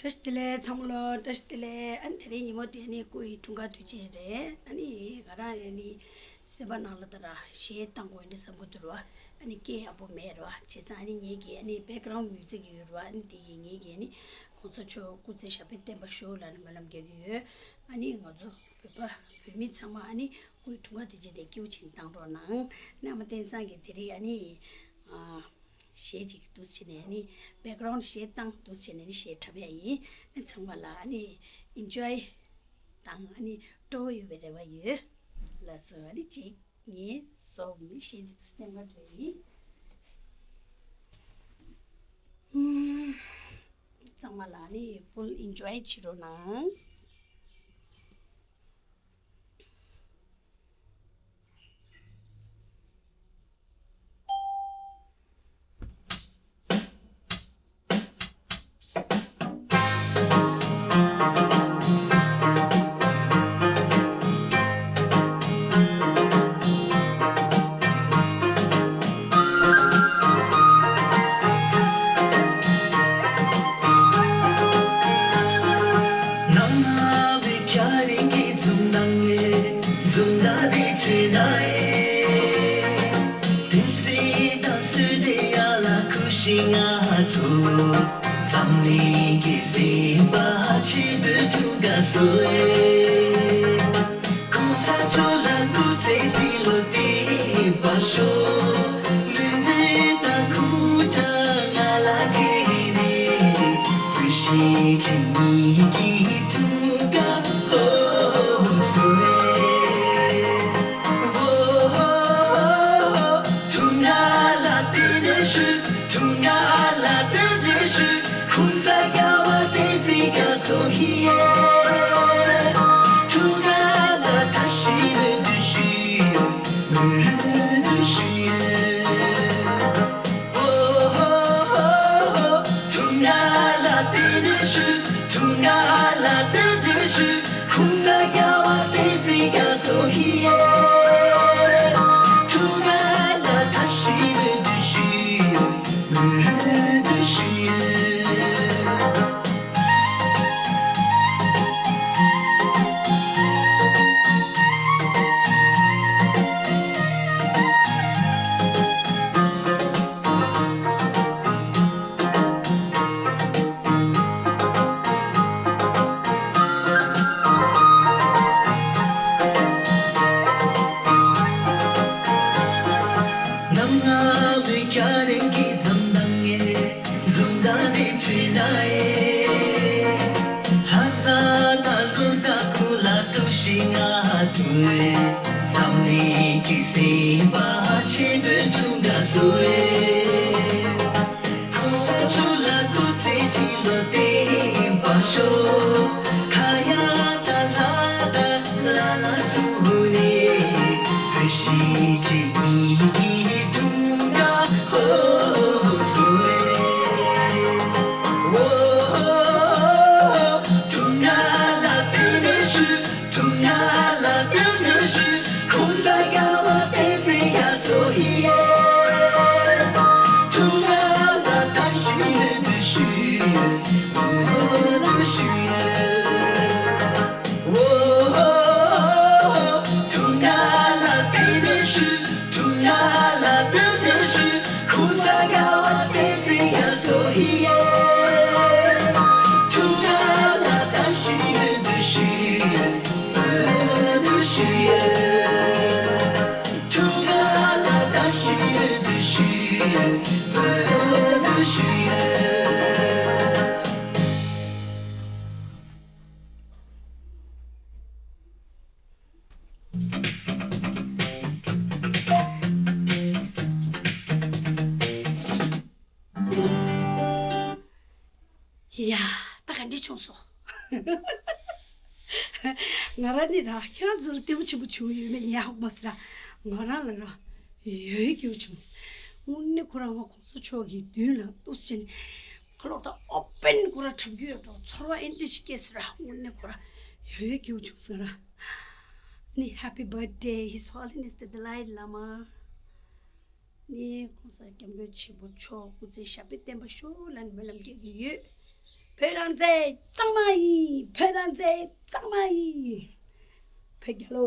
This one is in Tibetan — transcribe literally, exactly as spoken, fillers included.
བཀྲ་ཤིས་བདེ་ལེགས་ཚང་མ་ལོ། བཀྲ་ཤིས་བདེ་ལེགས། ཨ་ནི་དེ་རིང་ཉིན་མོ་དེ་ནི་སྐུ་ཡི་འཁྲུངས་སྐར་དུས་ཆེན་རེད། ཨ་ནི་ང་རང་ཨ་ནི་སེམས་པ་ནང་ལ་ད་ར་གཞས་བཏང་དགོས་འདྲ་བསམ་གི་འདུག་ར། ཨ་ནི་སྐད་ཡག་པོ་མེད་ར། བྱས་ཙང་ཨ་ནི་ངེད་ཀྱི་ཨ་ནི་བེག་གྷ་རའུན་མིའུ་ཛིག་ཡོད་ར། ཨ་ནི་དེ་གི་ངེད་ཀྱི་ཨ་ནི་གོང་ས་མཆོག་སྐུ་ཚེ་ཞབས་པད་བརྟན་པར་ཤོག་ལབ་ནས་སྨོན་ལམ་རྒྱག་གི་ཡོད། ཨ་ནི་ང་ཚོ་བོད་པ་བོད་མི་ཚང་མ་ཨ་ནི་སྐུའི་འཁྲུངས་སྐར་དུས་ཆེན་དེ་སྐྱིད་པོ་བྱས་ནས་བཏང་རོགས་གནང་། ནང་པ་བསྟན་བཟང་གིས་དེ་རིང་ཨ་ནི་ཨ། གཞས་ཅིག་འདུག་བྱས་ནས་ནི་བེག་གྷ་རའུན་གཞས་བཏང་འདུག་བྱས་ནས་ནི་གཞས་འཁྲབ་ཡ་ཡིན། ཨ་ཚང་མ་ལ་ཨ་ནི་ཨིན་ཇོའི་དང་ཨ་ནི་སྤྲོ་བོ་ཡོད་པའི་རེ་བ་ཡོད། ལགས་སོ། ཨ་ནི་ཅིག་ངས་བཟོ་མི་གཞས་འདི་འདུག་སྟེང་མ་འགྲོ་ཡིན། ཨུམ། ཚང་མ་ལ་ཨ་ནི་ཕུལ་ཨིན་ཇོའི་བྱེད་རོགས་གནང་། ནང་ང་མི་ཁྱ་རིང་གི་འཛུམ་མདངས་ངས་འཛུམ་མདངས་དེ་བྱེད་ན་ཨེ། དེ་སྲིད་ད་སུ་དེ་ཡ་ལ་ཁུ་ཤི་ང་ཚོ་འཛམ་གླིང་གི་སེམས་པ་ཆེན་པོའི་ཐུགས་ཀ་སོ་ཨེ། གོང་ས་མཆོག་ལ་སྐུ་ཚེ་ཁྲི་ལོ་བརྟན་པར་ཤོག་མི་འདུག་ད་ཁུ་ཐ་ང་ལ་གི་ནི་བུ་ཤི་ཅི་ཉི་གི་ཐུགས་ཀ་ཧོ་སོ་ཨེ། ཧོ་ཧོ་ཧོ་ཧོ། ཐུགས་ཀ་ལ་བརྟན་པར་ཤོག་ཐུགས་ཀ་ལ་བརྟན་པར་ཤོག་གོང་ས་རྒྱལ་བ་བསྟན་འཛིན་རྒྱ་མཚོ་ཡིན། ཐུགས་ཀ་ལ་བཀྲ་ཤིས་སྨོན་འདུན་ཞུ། སྨོན་འདུན་ཞུ། ཧོ་ཧོ་ཧོ་ཧོ། ཐུགས་ཀ་ལ་བརྟན་པར་ཤོག་ཐུགས་ཀ་ལ་བརྟན་པར་ཤོག་གོང་ས་རྒྱལ་བ་བསྟན་འཛིན་རྒྱ་མཚོ་ཡིན། ཐུགས་ཀ་ལ་བཀྲ་ཤིས་སྨོན་འདུན་ཞུ། སྨོན་འདུན་ཞུ། ནང་ང་མི་ཁྱ་རིང་གི་འཛུམ་མདངས་ངས་འཛུམ་མདངས་དེ་བྱེད་ན་ཨེ། ལྷ་ས་ད་ལུང་ད་ཁུ་ལ་ཏུ་ཤི་ང་ཚོའི་འཛམ་གླིང་གི་སེམས་པ་ཆེན་པོའི་ཐུགས་ཀ་སོ་ཨེ། གོང་ས་མཆོག་ལ་སྐུ་ཚེ་ཁྲི་ལོ་བརྟན་པར་ཤོག་ཁ་ཡ་ད་ལྷ་ད་ལ་ལ་སུ་ནི་བུ་ཤི་ཅི་ཉི་གི་དུང་ག་ཧོ་སོ་ཨེ། ཨོ་ཧོ་དུང་ག་ལ་བརྟན་པར་ཤོག་ཐུགས་ཀ་ལ་བརྟན་པར་ཤོག་གོང་ས་རྒྱལ་བ་བསྟན་འཛིན་རྒྱ་མཚོ་ཡིན། ཐུགས་ཀ་ལ་བཀྲ་ཤིས་སྨོན་འདུན་ཞུ། སྨོན་འདུན་ཞུ། ཨོ་ཧོ་ཐུགས་ཀ་ལ་བརྟན་པར་ཤོག་ཐུགས་ཀ་ལ་བརྟན་པར་ཤོག་གོང་ས་རྒྱལ་བ་བསྟན་འཛིན་རྒྱ་མཚོ་ཡིན། ཐུགས་ཀ་ལ་བཀྲ་ཤིས་སྨོན་འདུན་ཞུ། སྨོན་འདུན་ཞུ། ཐུགས་ཀ་ལ་བཀྲ་ཤིས་སྨོན་འདུན་ཞུ། སྨོན་འདུན་ཞུ། ཡ། ད་ག་འདྲས་བྱུང་སོང་། ང་རང་ནི་ར་ཁྱེད་རང་ཚོ་ལ་ལྟད་མོ་ཆེན་པོ་བྱུང་ཡོད་མེད་ངས་ཧ་གོ་མ་སོང་ར། ང་རང་ལ་ར་ཡོད་ཡོད་སྐྱིད་པོ་བྱུང་སོང་། དངོས་གནས་ཁོ་རང་ང་གོང་ས་མཆོག་གི་མདུན་ལ་འདུག་སེ་བྱས་ནས་ཁ་ལོག་ད་ཨོ་པན་ཁོ་ར་འཁྲབ་རྒྱུ་ཡོད་འགྲོ། ཚོར་བ་ཨེ་འདྲས་ཞིག་སྐྱེས་སོང་ར། དངོས་གནས་ཁོ་ར་ཡོད་ཡོད་སྐྱིད་པོ་བྱུང་སོང་ར། ནི་Happy Birthday His Holiness the Dalai Lama། ནི་༸གོང་ས་༸སྐྱབས་མགོན་ཆེན་པོ་མཆོག་སྐུ་ཚེ་ཞབས་པད་བརྟན་པར་ཤོག་ལབ་ནས་སྨོན་ལམ་རྒྱག་གི་ཡོད། བོད་རང་བཙན་གཙང་མ་ཡིན། བོད་རང་བཙན་གཙང་མ་ཡིན། བོད་རྒྱལ་ལོ།